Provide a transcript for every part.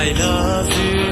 I love you,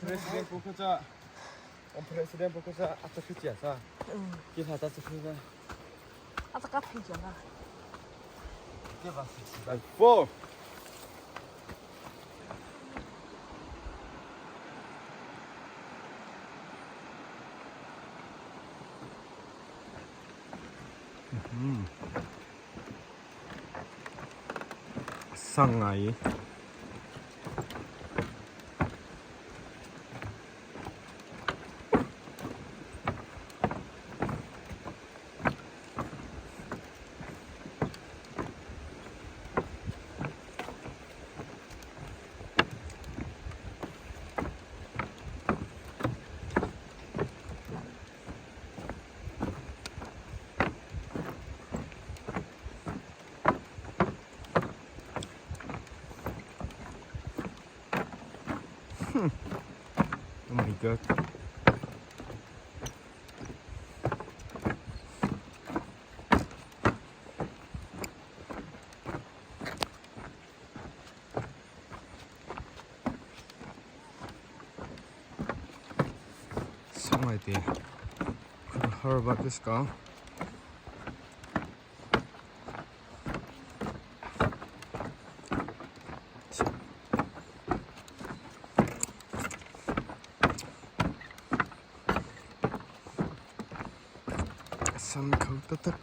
President po kha President po kha a ta chia sa. Ki tha ta chi sa. A ta ka phi cha. Four. Sang ngai. Oh my god. Sang te. Har about this guy. Sang kho taktak.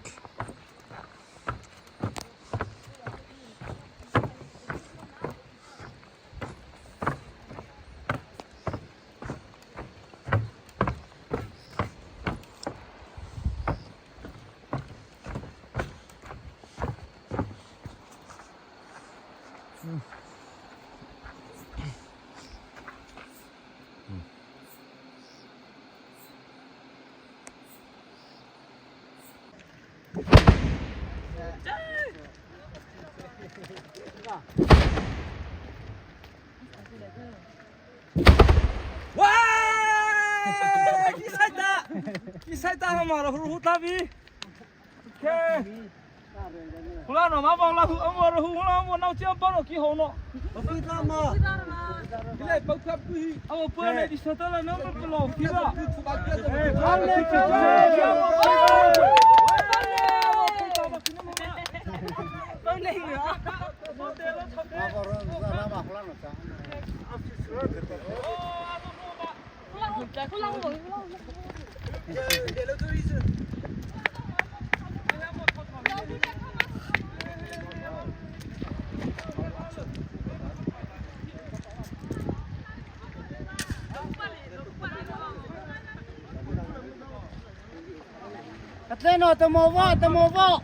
Atleno tamovo tamovo.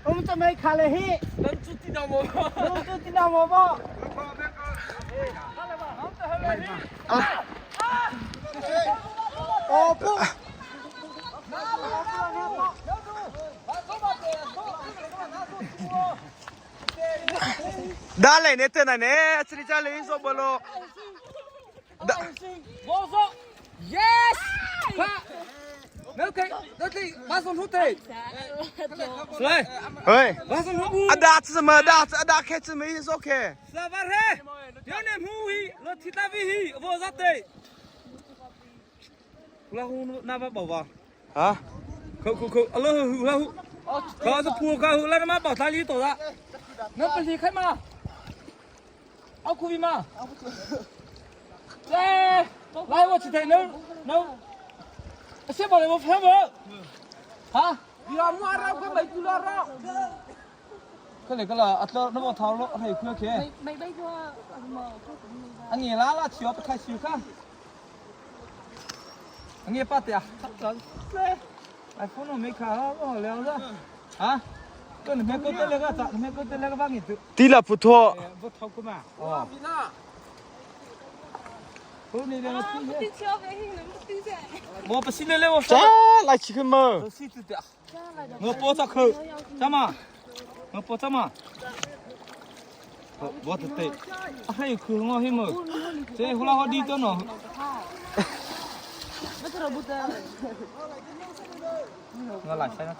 Um tamai khale hi. Nan chu ti na mo. Nan chu ti na mo bo. Oh pu. Da le ne te na ne achri cha le so bolo. Yes! 来， Hey. 马上红 阿达吃什么？达阿达开吃没是 OK。 沙巴嘿，有点木鱼，我提大鱼，我啥的？拉胡那把宝宝，啊？扣扣扣，阿拉胡拉胡，搞是破搞胡，那他妈宝塔里多了，那不是开吗？阿苦比吗？来，来我去睇，能能，先把我拍我，啊？你拉木阿拉，快买猪拉拉。可那个了，阿这那么掏了，还有可可。 没没说什么。 啊，你拉拉去，不开心看。你把的啊，来，哎，可能没看了，不好聊了。啊，跟你们哥的那个咋？你们哥的那个把你都。低了不脱。不掏过嘛？哦。我不信了，我这来几个嘛？我包着口，干嘛？我包着嘛。我的对，还有口我还没，这后来好地着呢。我来先讲。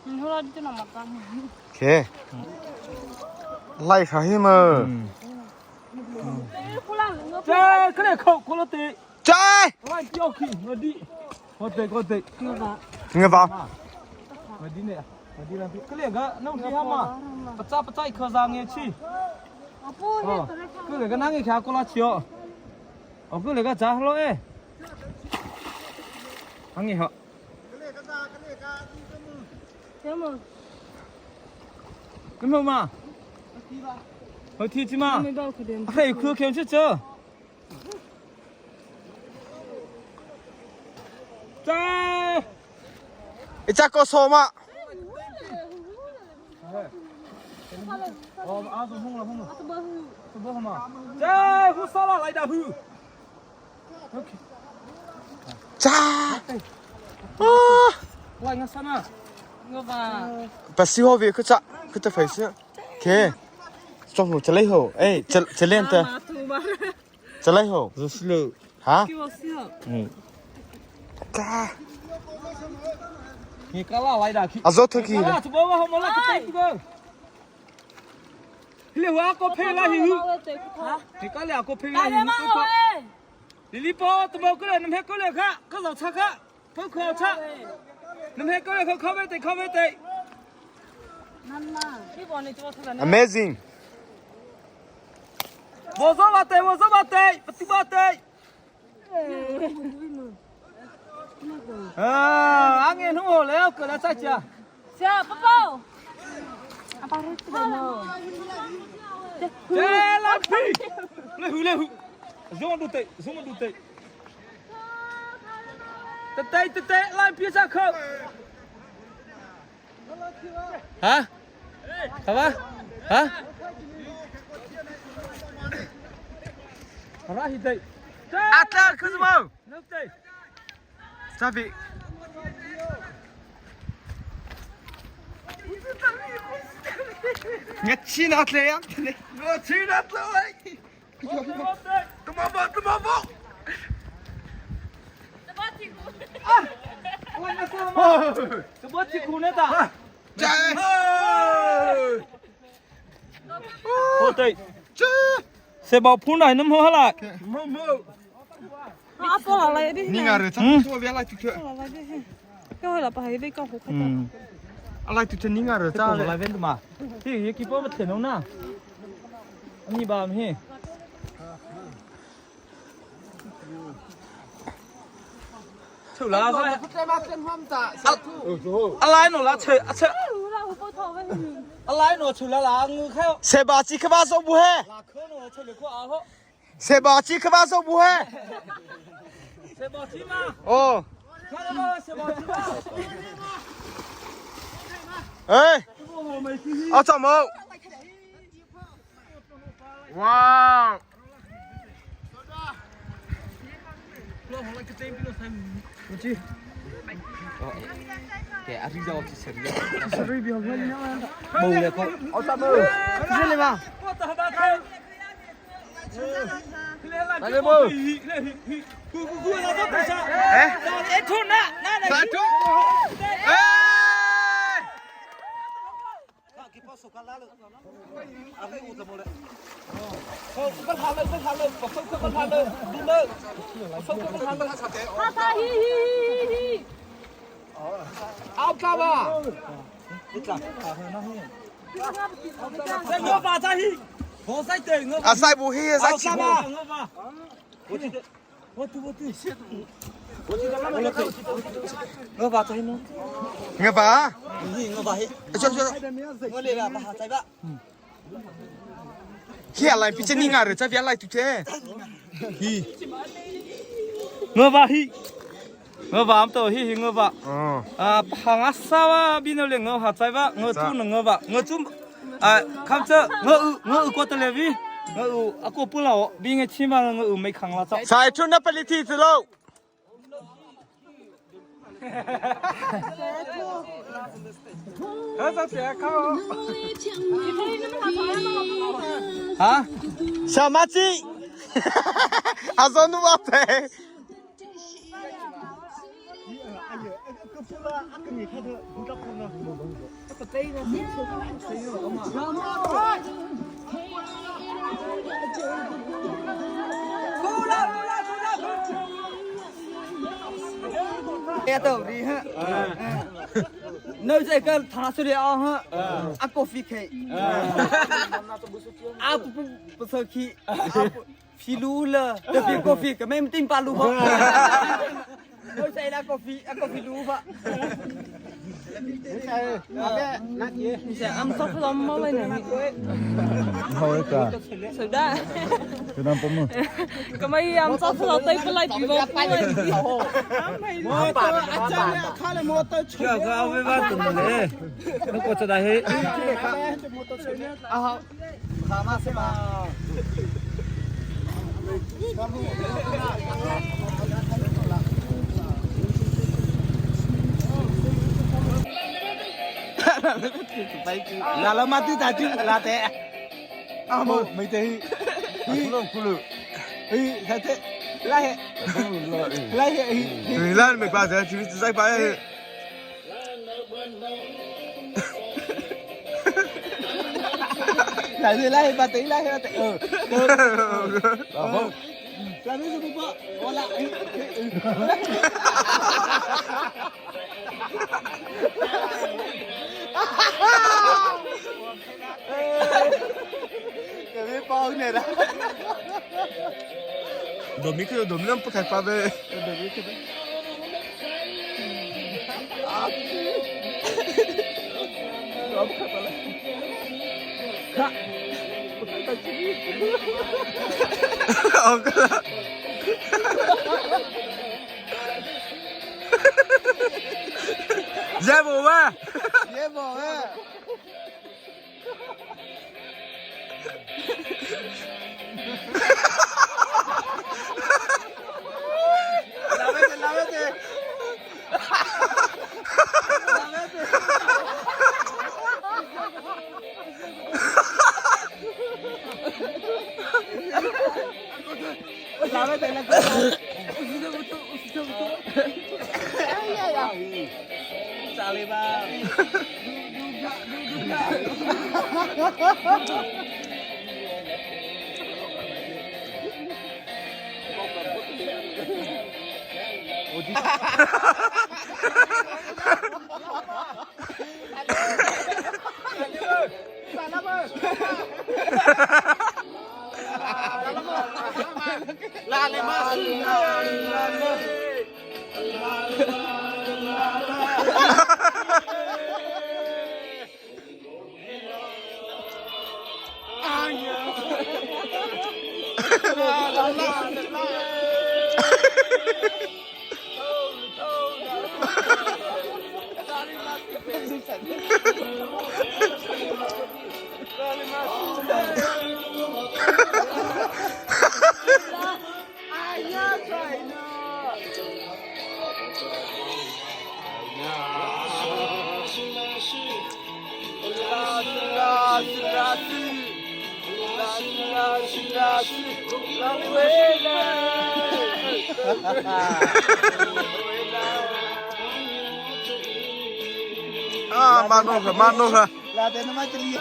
你后来就那么干。 OK。来啥去嘛？这过来口，过来对。这。我掉去，我的，我对我对。你个我的呢？我的那边，过来个弄地下嘛，不扎不扎一颗上眼去。哦，过来个哪个卡过来去哦？哦，过来个扎好了哎。阿你好。什么？你好嘛？我提鸡嘛？还有可开去走。在。一只个数嘛？哦，阿祖红了红了。怎么嘛？在胡烧了来打胡。OK。这。啊。我应该啥嘛？我吧。不喜欢别个这，可得费事。OK。装路这里好，哎，这这两的。这里好。是西喽。啊？嗯。这。你干哪来的？阿祖特去。啊，这不我好没那个对不？你话个配那鱼？你干两个配那鱼？你你包怎么过来？你们过来看，可老吃看，不可吃。你们过来看，靠背对，靠背对。 Amazing。我说吧对，我说吧对，不对吧对。啊，阿眼弄好了，过来再讲。小宝宝。阿爸，这老皮，来胡来胡，什么都对，什么都对。对对对对，来别上口。啊？好吧？啊？好了，现在。阿达可是么？对。咋比？我去哪里呀？我去哪里？怎么跑？怎么跑？啊！我那什么？怎么去苦呢？的？加油！哦对，这谁把铺来那么好了？某某。阿波老来的。你阿的，咱我别来tuh tuh。嗯。阿来tuh tuh你阿的，咋来边的嘛？这个给爸爸填了呢。你爸没？出来噻！阿来诺拉出阿出。阿来诺出来啦！我看。谁把鸡可把手不黑？哪可能出来过阿好？谁把鸡可把手不黑？ Oh. Ê. Áo chọn màu. Wow. Ê. Satu. Ê. 哈哈嘻嘻嘻嘻。 À sai bù hi sai chỉ bù. Nghe bà. Cho cho. Khi lại phía trên đi ngà rồi chắc phía lại tụt thế. Hi. 我把嘿，我把到嘿嘿我把。 Ờ. 啊，行啊啥哇？边头嘞？我下在哇？我做能我吧？我做啊，看这我有我有过得来喂，我有啊过不了，边个起码我有没扛了走。 Sai chun na paliti từ lâu. 啊？ 小马鸡。阿说努巴tay. 那这个他说的啊哈，阿咖啡开，阿不不不抽气，皮鲁了，这边咖啡个没定巴鲁吧？我在那咖啡，阿咖啡鲁吧。 俺们早不让猫来呢。是的。咁咪俺早不让对不来比方不来比。这个阿威巴怎么嘞？我过这来嘿。 လာလမတိတာကျလာတဲ့ À mơ mấy thế. Khu khu. အေးဆက်တဲ့လာဟဲ့လာဟဲ့ Lan mày bà thế chứ sai bà ấy. လာလေလာဟဲ့ပါတေးလာဟဲ့တဲ့အော်လာမေးစပဟောလာ Đồ mi cứ đồ mi lắm phải bà về. Ờ cái là. Dạ bố ba. ရေဘောဟဲ့လာမေးလာမေး Hãy Ah, mano ka, mano ka. La te nama chali.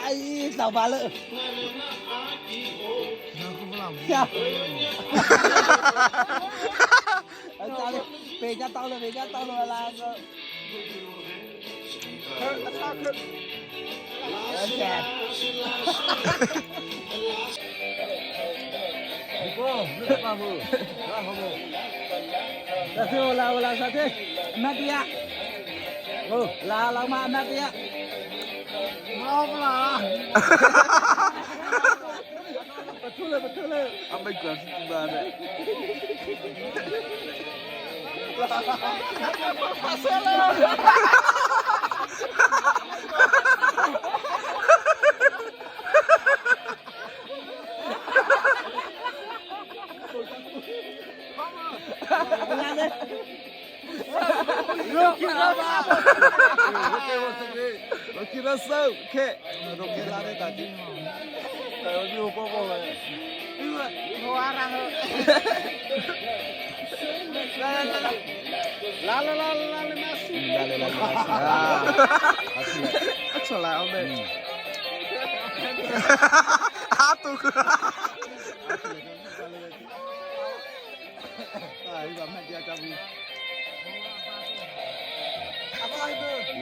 Ai, tao ba lợ. Về cho tao là về cho tao là là လာလာလာတဲ့အမတ်တရားဟုတ်လာလာမအမတ်တရားမောင်းလားပထူလေပထူလေ အမေကစတူပါနဲ့ လာလေ โอเคရဆောခဲโอเคလာတဲ့တာဒီတော်ဒီပေါ်ပေါ်ပဲ ဟိုအားရဟို လာလာလာလာလာမဆူလာလာလာအချလာအောင်တဲ့အာတူခ အာဒီကမှတ်ကြကြဘူး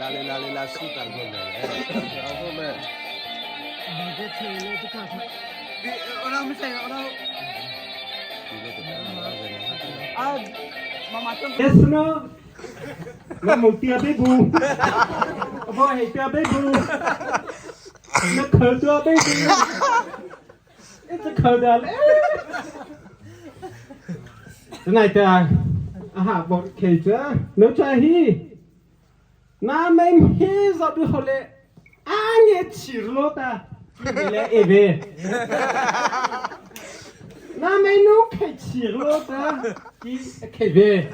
လာလေလာလေလာဆူတာကိုလေဟုတ်မယ် ဒီအော်မဆိုင်အော်အာမမတုံး Yes no. La multia bebu. Voi tia bebu. Na khờ tua bebu. It's a khờ đàn. Thế này ta. À ha, bọn kề chứ. Nếu cha hi. Na mình hi giờ được hồi lệ. À nghe chỉ lô ta. Lệ ê về. Na mình nó kề chỉ lô ta. Ki kề về.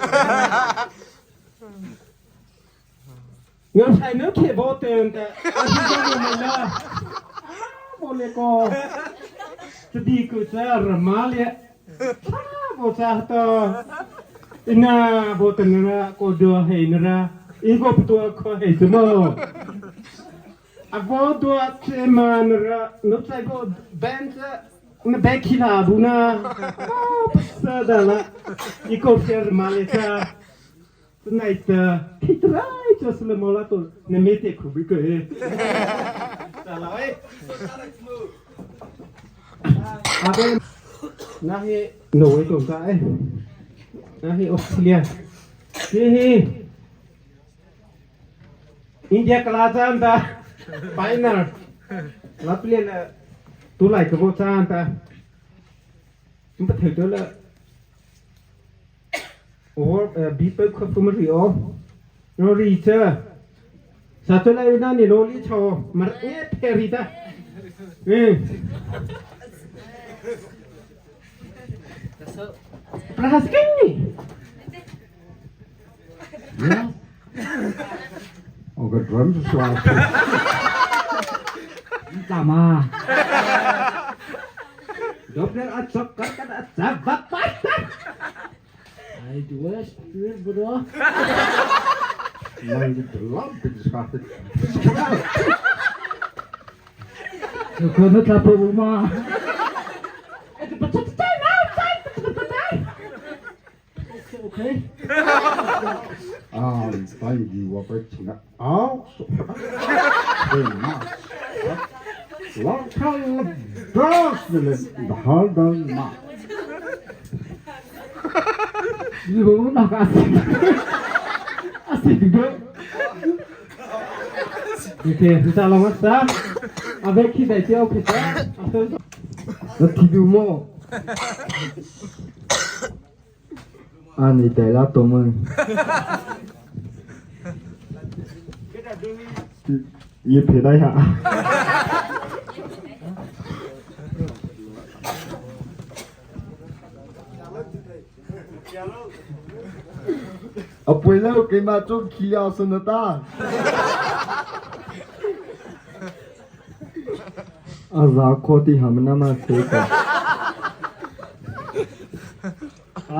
ငါဆိုင်နခေဘောတန်တဲ့အစီအစဉ်မလာဘောလေကောတဒီကူချာရမာလေဘောချာတော့အနာဘောတနရာကိုဒိုဟေနရာအီကိုပတူခေါ်ဟေတမောအဘောဒိုချေမန်ရာနုဆိုင်ကိုဘန်ချနဘက်ခိလာဘူးနာဘောပစဒါလာအီကိုဖျာမာလေချာ tonight kitrai just le molato ne mete kubiko e sala e abe na he no we ko ka e na he australia he he india kala chan ta final la ple la tu lai ko chan ta မထေတလာ or bipa khufumri o no ri cha sa to la na ni lo li cho mar e pheri ta eh Prahaskin Ja. Og kan drømme så svart. Tama. Doppler at sokkar kan at sabat Ay dua spür bro. Man det lampe det skaffet. Kono tapo uma. Okay, okay. Ah, thank you for tinga. Ah, so. Lokal brasmilen haldan ma. Lu nak asik. Asik juga. Okay, kita lama sah. Abek kita jauh kita. Na thi duh maw? A ni te la to mừng. Ye phe dai ha. A pui lo keimah cu khi ah sun na ta. A za kho ti ham na ma se ka.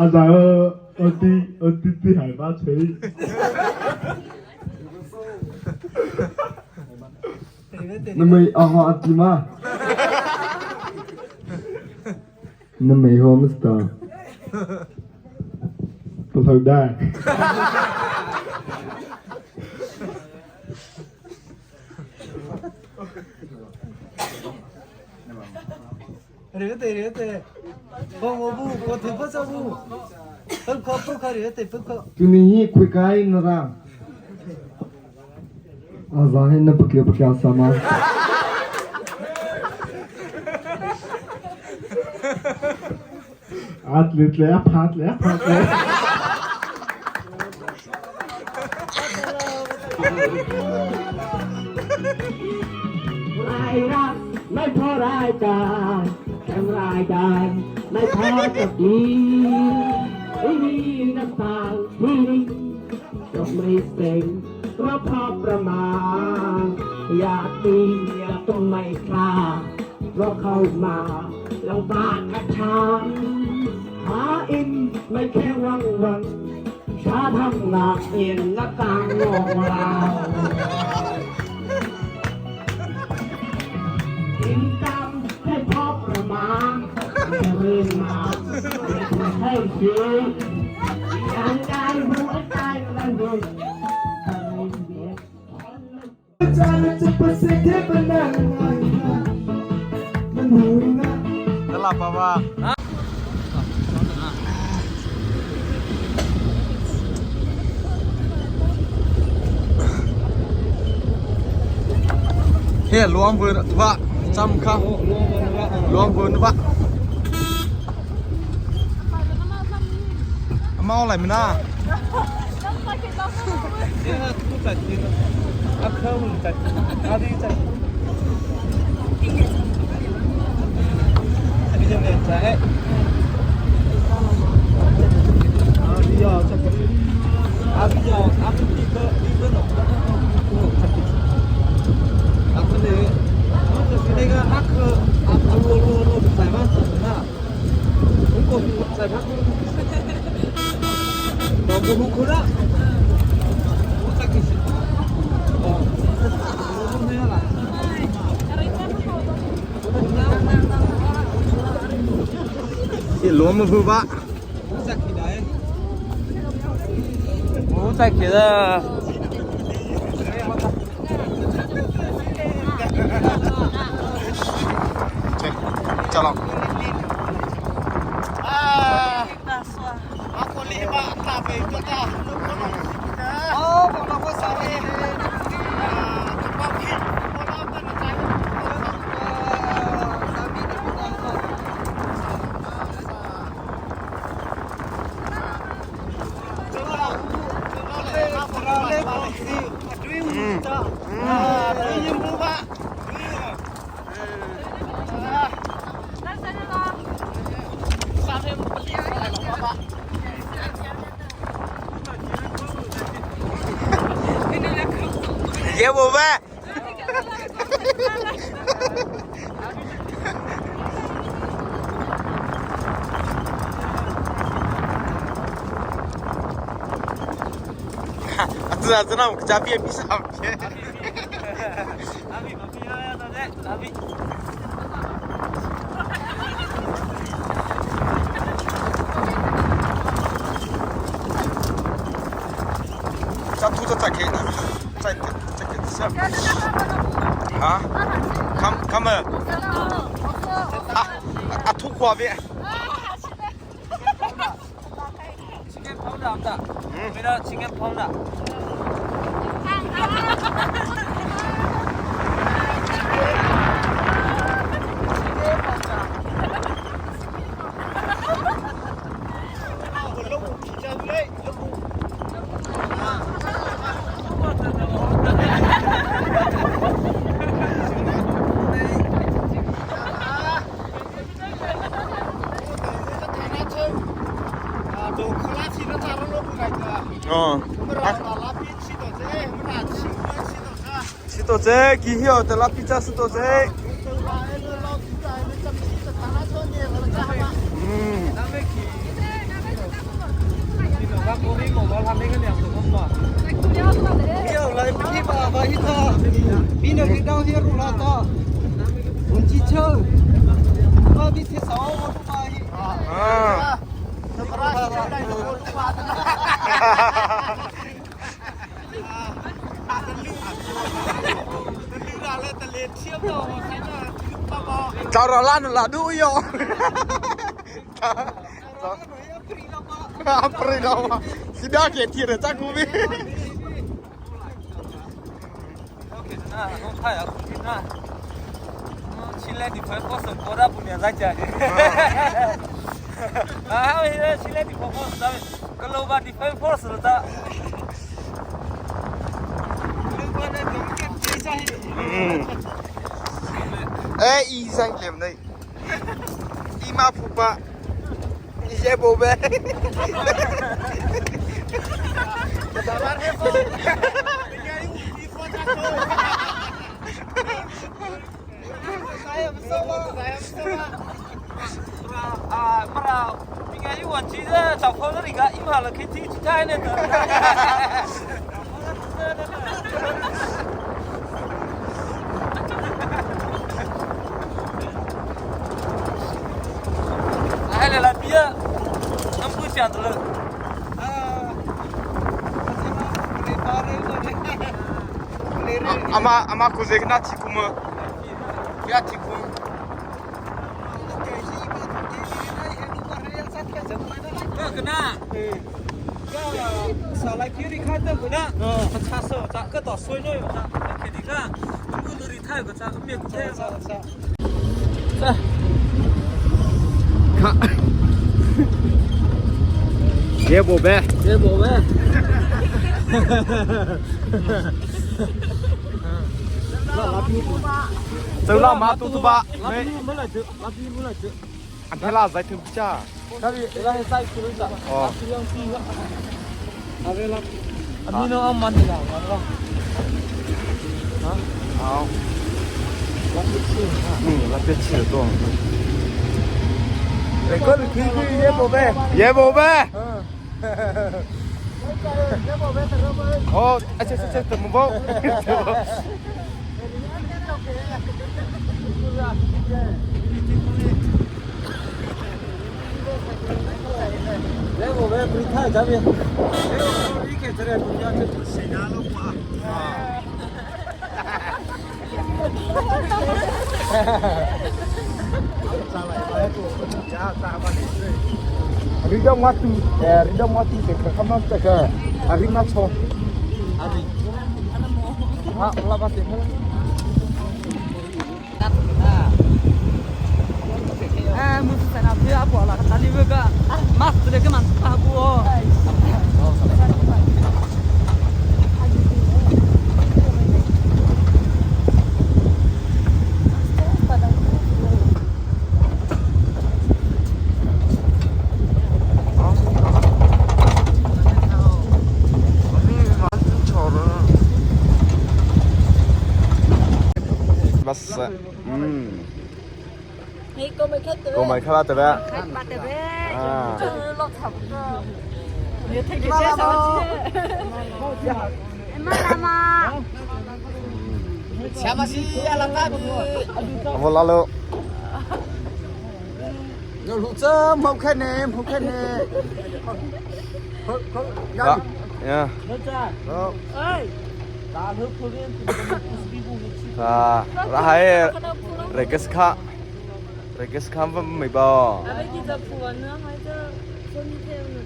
A za oti oti ti hai ba chei. Na mei a ha ti ma. Na mei ho mista. Pathau dai. 对对对，我我不我腿不走不，不可不可对对不可。 Tuni hi khuikai na ra. A za hin na pakya pakya sama. At lit le a phat le a phat le. รายรักไม่พอรายการแข่งรายการไม่พอจะดีไม่มีน้ำตาที่นี่ก็ไม่เซ็งเพราะพอประมาณอยากดีอยากต้องไม่กล้าเพราะเข้ามาลำบากกระชานหาอินไม่แค่วังวันชาทำหนักเอียนหน้าต่างงงเรา กินตามให้พอประมาณไม่เรื่องมาให้ชีอย่างใจหัวใจมันดู La pa ba. He luang vun va cham kha. Luang vun va. Mau lại mình à. 阿可唔在，阿弟在。你这边在？阿弟要这个，阿弟要阿弟个你个弄，阿哥你，我就是那个阿克阿阿罗罗罗在吗？是哪？我过在吗？我不哭了，我在开心。哦，我没有了。 He luang vun va. 我在起来，我在起来。 Che, chào lòng. À. 哦，我老婆少了。 Ye bo ba. 自然知道我家变比上边。阿比，阿比，阿比，阿比。 再吐着再给，再再给下。啊？看看们。啊啊！吐苦边。 今天跑哪的？没了，今天跑哪？ Ờ. Si to che, ki hiyo te la pizza si to che. À. Chào rồi lan là đu yo. April lo. Si da ke ti re cha ku bi. Ê, y sang lem này. Y ma phu pa. Y je bo be. Ama ama ku ze na thi ku ma. Ya thi ku. ရေပေါ်ပဲ ရေပေါ်ပဲ 走了马嘟嘟吧 လာပြီးမလာချလာပြီးမလာချ အဖေလာဇိုက်ထချာ ဒါပြီးလာဆိုင်ကူလို့စာ အော် စီယံစီကအဲ့လာအမီနိုအမန်လာငါတော့ 好嗯那别吃多 လေကိုခီခီရေပေါ်ပဲ ရေပေါ်ပဲ哦，哎，这这这怎么包？ ရေပေါ်ပဲပြထားကြပြီရေပေါ်ဒီကတဲ့ပညာချက်စေနာလို့ကွာ ရီဒမတူရီဒမတူတဲ့ခမတ်ကအရိမချော ဟာလာပါစေ အဲမူစနာပြအပေါ်လာတာလီဘကမတ်တကမန်ပါဘူ မဆอืม 你购买卡 ကိုမိုင်ခလာတဲ့ 卡巴的呗， အာ 就是老差不多。你太给介绍去。妈妈妈。 အမလာလို့ လူစမဟုတ်ခက်နေမဟုတ်ခက်နေဟုတ်ဟုတ်ရ ဟာယာ ဟုတ် ဒါလို့ခုရင်ဒီကူချီ ဟာရာဟဲရေကစခရေကစခမ်မေဘော 阿爸记得铺呢，还在说你这呢。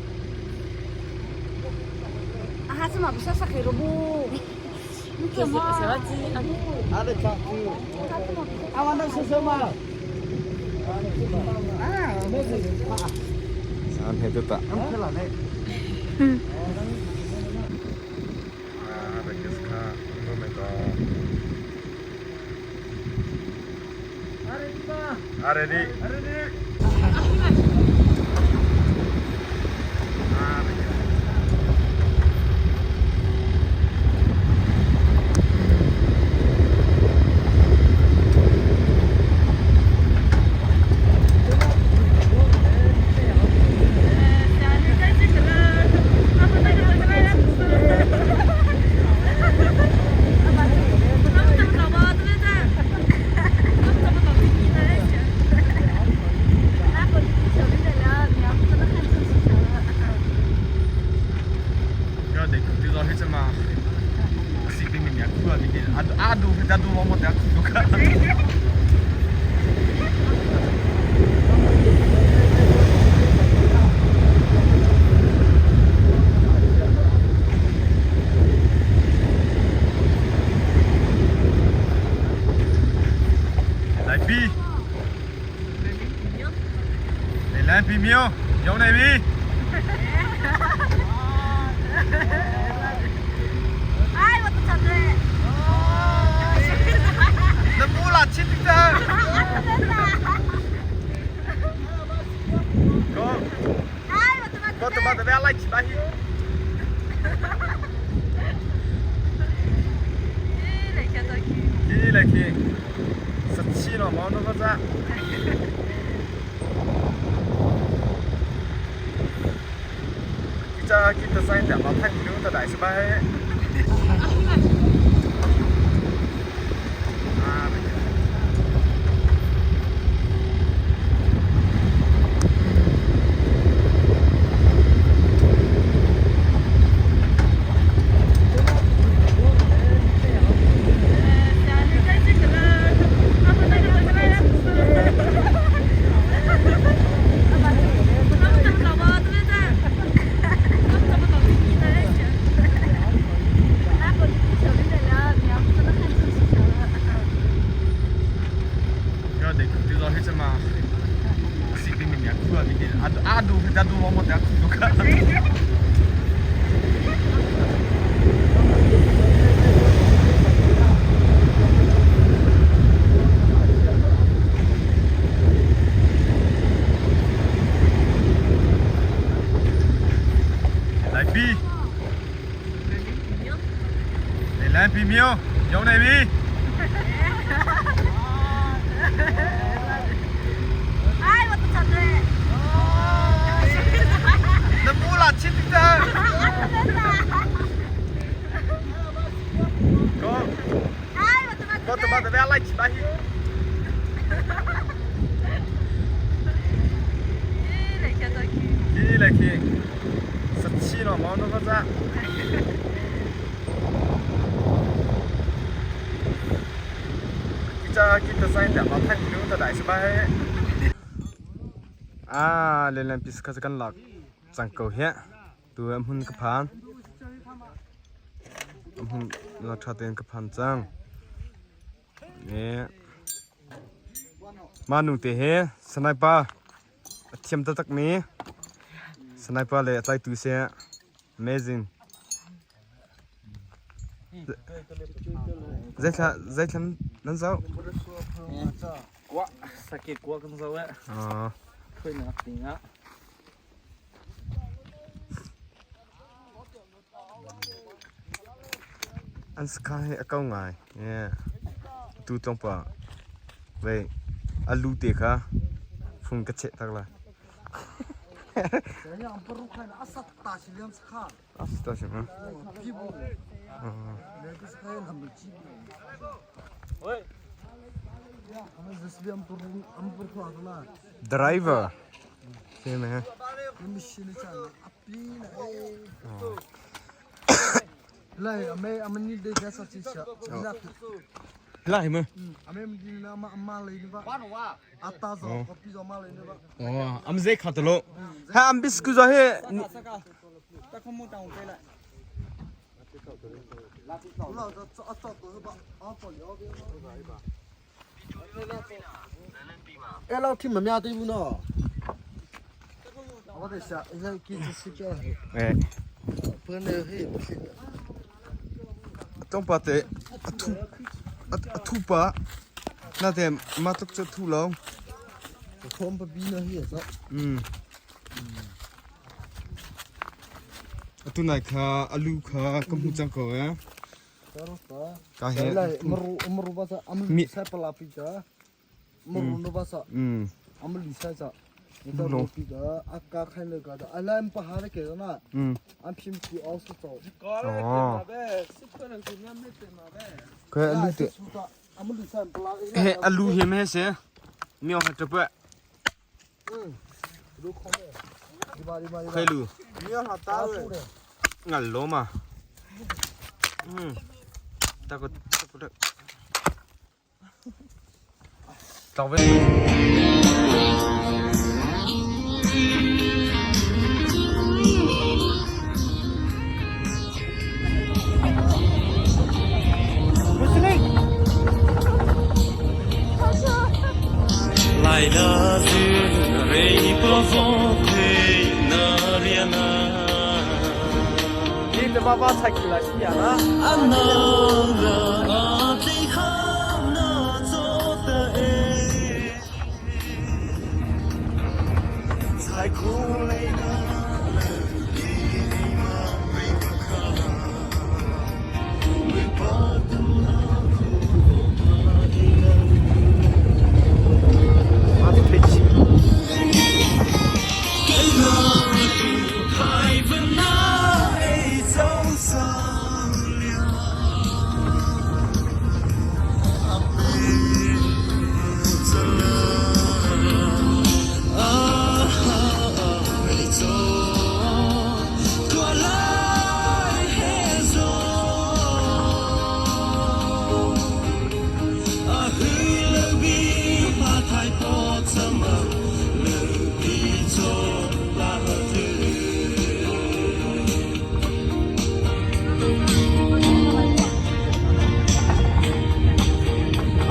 啊，哈子嘛不是说开了不？你怎么？ အားလက်ချအဝနဆဆမ စန်ဟဲတူတာ ခလာနေ အာရေကစခမေဘောအာရဒီအာရဒီ Laipi Laipi mio ရောက်နေပြီ နမူလာချစ်တဲ့ကောကောတမတပဲလိုက်ချပါဟိဒီလိုက်ခင်းစချီတော့မောင်းတော့ကစားကြကိတဆိုင်တယ်မဖတ်လို့တတိုင်းစပါဟဲ့အာ 要得就到黑什么，视频里面哭啊，你阿阿都阿都我没得哭都看。来比，来比喵，有那比。 နမူလာချစ်တဲ့ကောကောတမတပဲလိုက်ချပါဟိဒီလိုက်ခင်းစချီတော့မောင်းတော့ကစားကြကိတဆိုင်တယ်မဖတ်လို့တတိုင်းစပါဟဲ့အာလေလံပစ္စကစကန်လာစံကိုဟဲ့သူအမှုန်ကဖန်အမှုန်လာထတဲ့ကဖန်ချန်နေမာနုတေဟဲစနိုက်ပါအထင်တတက်မီစနိုက်ပါလေအလိုက်သူဆဲ amazing ဇက်လာဇက်လန်နန်ဇော ကွာစကေကွာကန်ဇောဝဲ အာ ထွေးနာတင်ငါ အန်စကိုင်းအကောင့်ငိုင်း yeah တူတုံးပါဝေးအလူတေခါဖုန်ကချက်တက်လာအစတာရှင်မဒရိုင်ဘာဆင်းမယ် 来，阿妹，阿妹，你得介绍一下。 လာမ 阿妹，你那妈妈来的吧？阿大嫂，我比较妈来的吧？ အော်အမ်ဇေခတ်လို့ဟာအမ်ဘစ်ကူဇာဟဲ စကားတခုမတောင်းပေးလိုက် 我老早早早都是把阿宝聊的。哎，老听没面对不呢？我在想，现在给这睡觉了， အဲ 不能黑不行。 တုံးပါတဲ့အထူအထူပါနာတဲ့မတုတ်ချထူလော 我看不比那些啥。 อืมအတူနိုင်ခါအလူခါကမှုချန်ကောရကာဟဲ 来，我们我们把这俺们比赛不拉比较，我们把这 อืม 俺们比赛这，你到罗比的阿嘎看那个的，阿兰不哈的给的呢， อืม 俺屁股奥是走， ကော အော် ပဲစစ်ခွန်းကိုညမေ့တင်ပါပဲ ခဲအလူတဲ့ 俺们比赛不拉。 ဟဲအလူဟိမဲဆေမြောက်တပတ် 嗯，都空的，你把你把 ခဲလူ 你要他打的。Ngal lo ma. Ta ko ta ko. Tao về. 你的爸爸才过来是啊。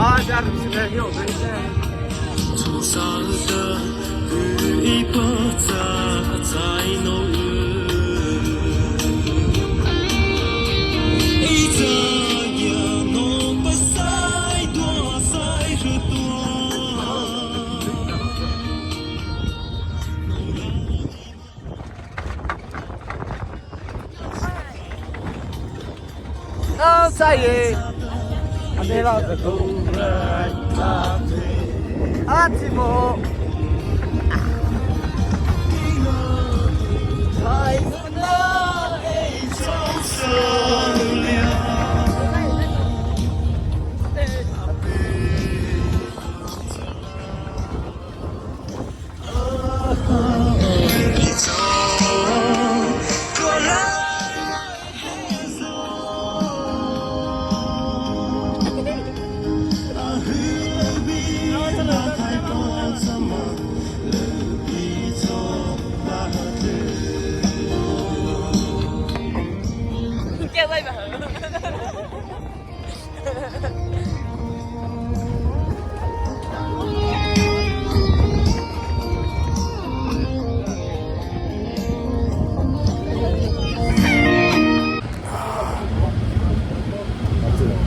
啊，这样子是有没事。啊，再见。阿对了，阿吉姆。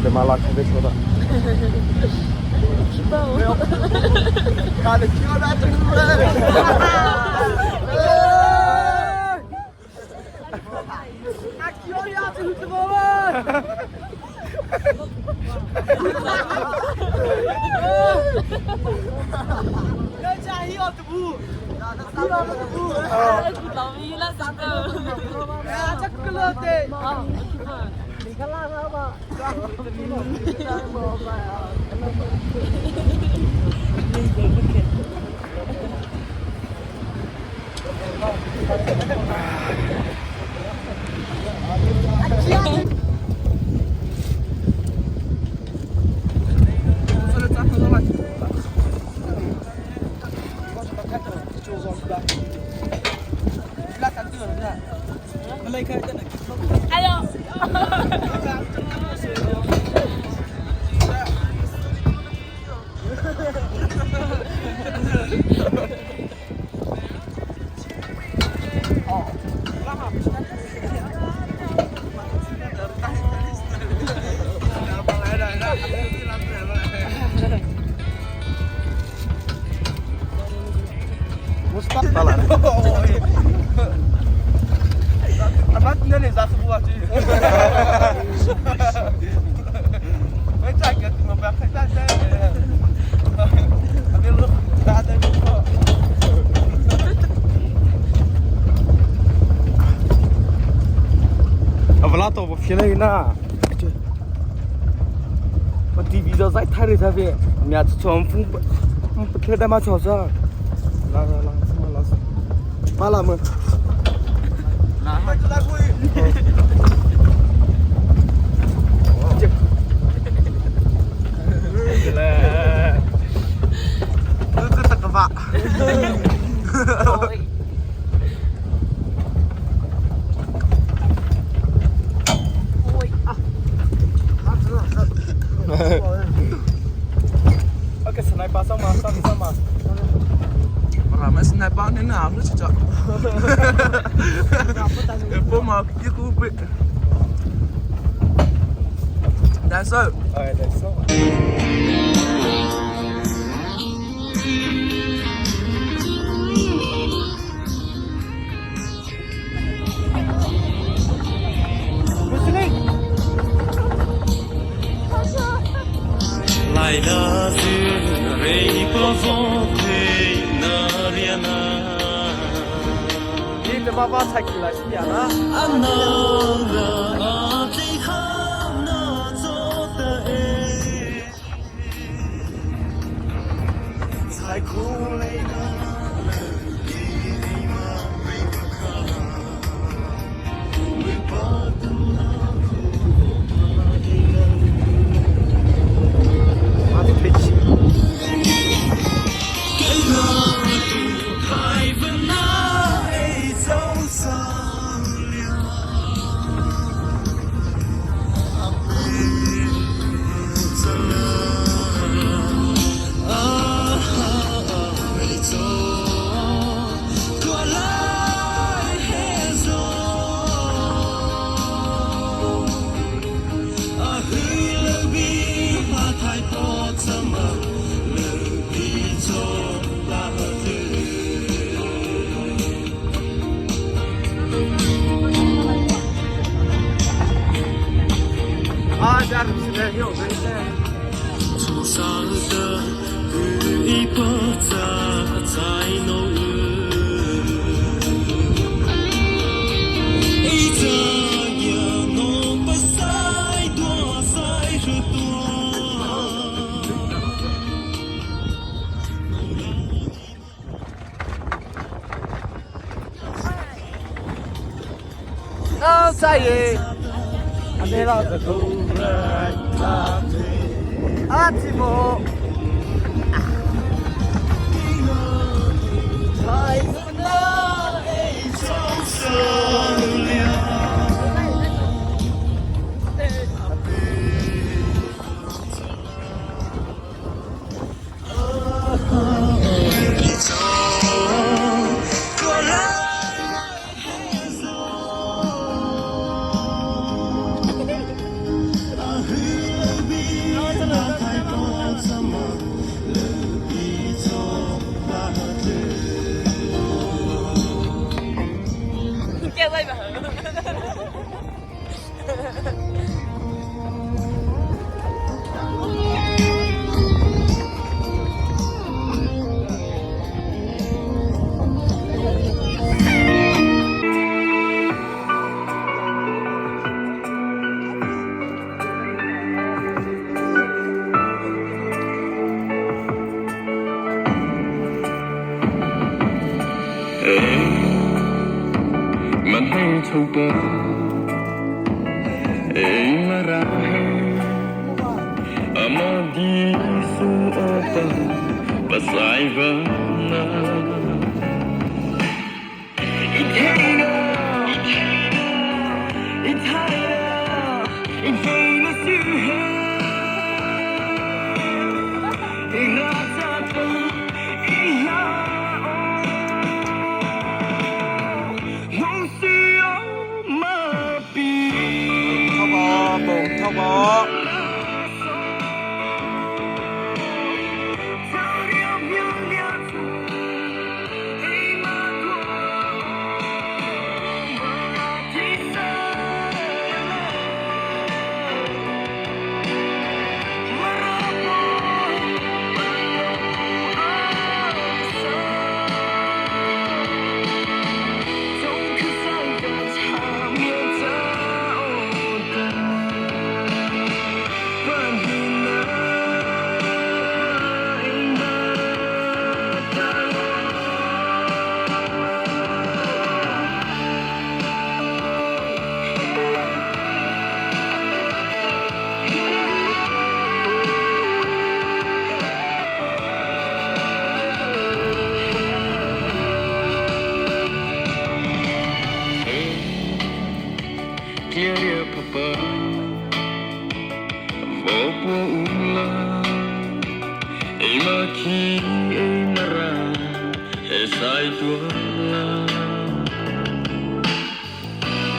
这妈拉咖啡车的。他的脚那真是。阿脚呀，这是怎么了？要加油的不？要的不？啊，这个了的。你看那个吧。阿妈今天你啥子不啊？我再个我不要开大声。阿别录，大家都不。 အဗလာတော့ဖြစ်နေနာ 我弟弟都在太里这边，伢子从风不不开的嘛，瞧着。 လာလာလာလာမလာမ 来。难受。哎，难受。你这妈妈才过来是呀啦。啊，家里现在有这些。 နောက်ဆိုင်ရေအမေလာအာချီမို 淘宝，淘宝。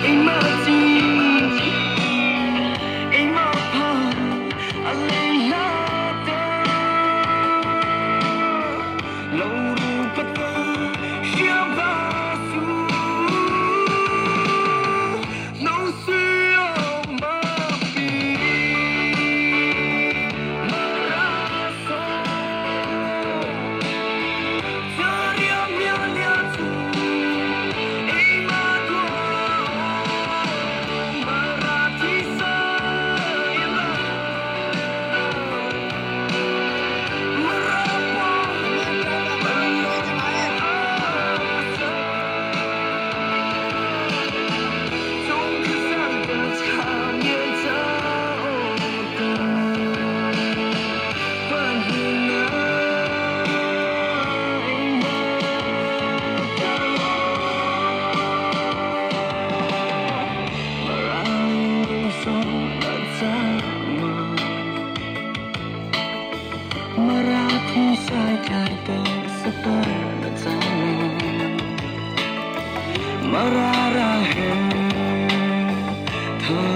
Ima Tha.